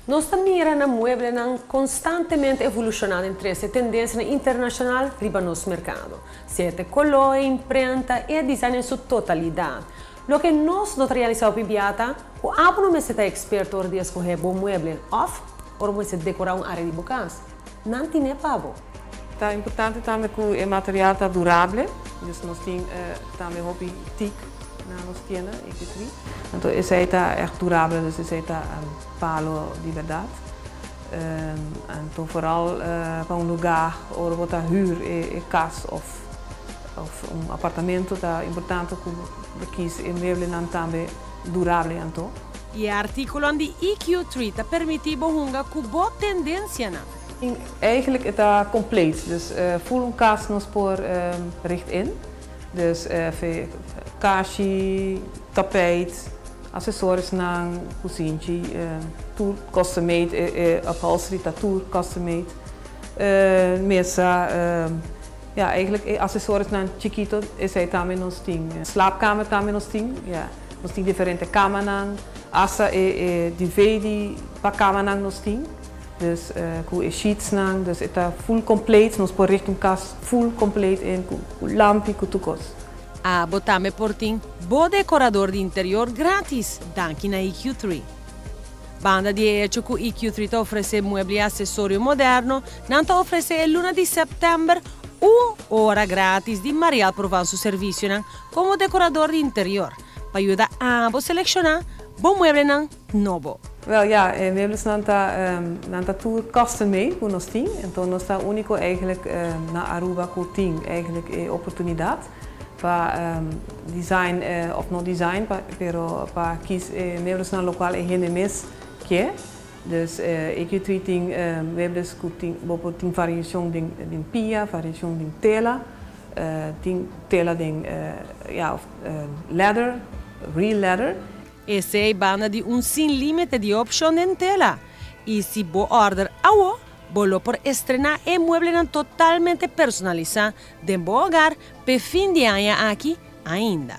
Nos ta mira na mueblenan constantemente evoluciona entre e tendencia internacional riba nos mercado. Sea ta color, imprenta y design den su totalidad. Loke nos no ta realisa hopi ta cu abo no mester ta experto ora di scoge bon mueble of ora bo decora un area di bo cas. Nan tin pa bo. Ta importante tambe cu e material ta durabel, dus nos tin tambe hopi teak na nos tienda, EQ3. Anto esey ta echt durabel, dus esey ta palo di berdad. Anto vooral pa un lugar ora bo ta huur e cas of un apartamento, ta importante cu kies e mueblenan tambe durabel anto. E articulo di EQ3 ta permiti bo hunga cu bo tendencianan. Eigenlijk is dat compleet. Dus full un cas nos por richt in. Dus kashi, tapijt, accessorisnan, cusinchi, tur custom made, upholstery ta tur custom made. Mesa, ja, eigenlijk accessorisnan chikito, esey tambe nos tin. Slaapkamer tambe nos tin, ja. Nos tin diferente camanan, hasta e duvet pa camanan nos tin. Dus cu e sheetsnan, dus ta full compleet, nos por richt un cas full compleet in cu lampi, cu tur cos. Abo tambe por tin bo decorador di interior gratis, danki na EQ3. Banda di hecho cu EQ3 ta ofrece mueble y accesorio moderno, nan ta ofrece luna di september un ora gratis di Marial Provan su servicio como decorador di interior, pa yuda abo selecciona bon mueblenan nobo. Wel ja, muebles nan ta tur custom made cu nos tin. Anto nos ta unico eigenlijk na Aruba cu tin eigenlijk e oportunidad pa design of no design, pero pa kies mueblesnan local e hende mes kier. Dus EQ3 tin muebles cu tin, bo tin variacion di pia, variacion di tela, tin tela di ja, of leather, real leather. Esey banda di un sin limite di opcion di tela. Y si bo order awo, bo lo por estrena e mueblenan totalmente personalisa den bo hogar pa fin di aña aki ainda.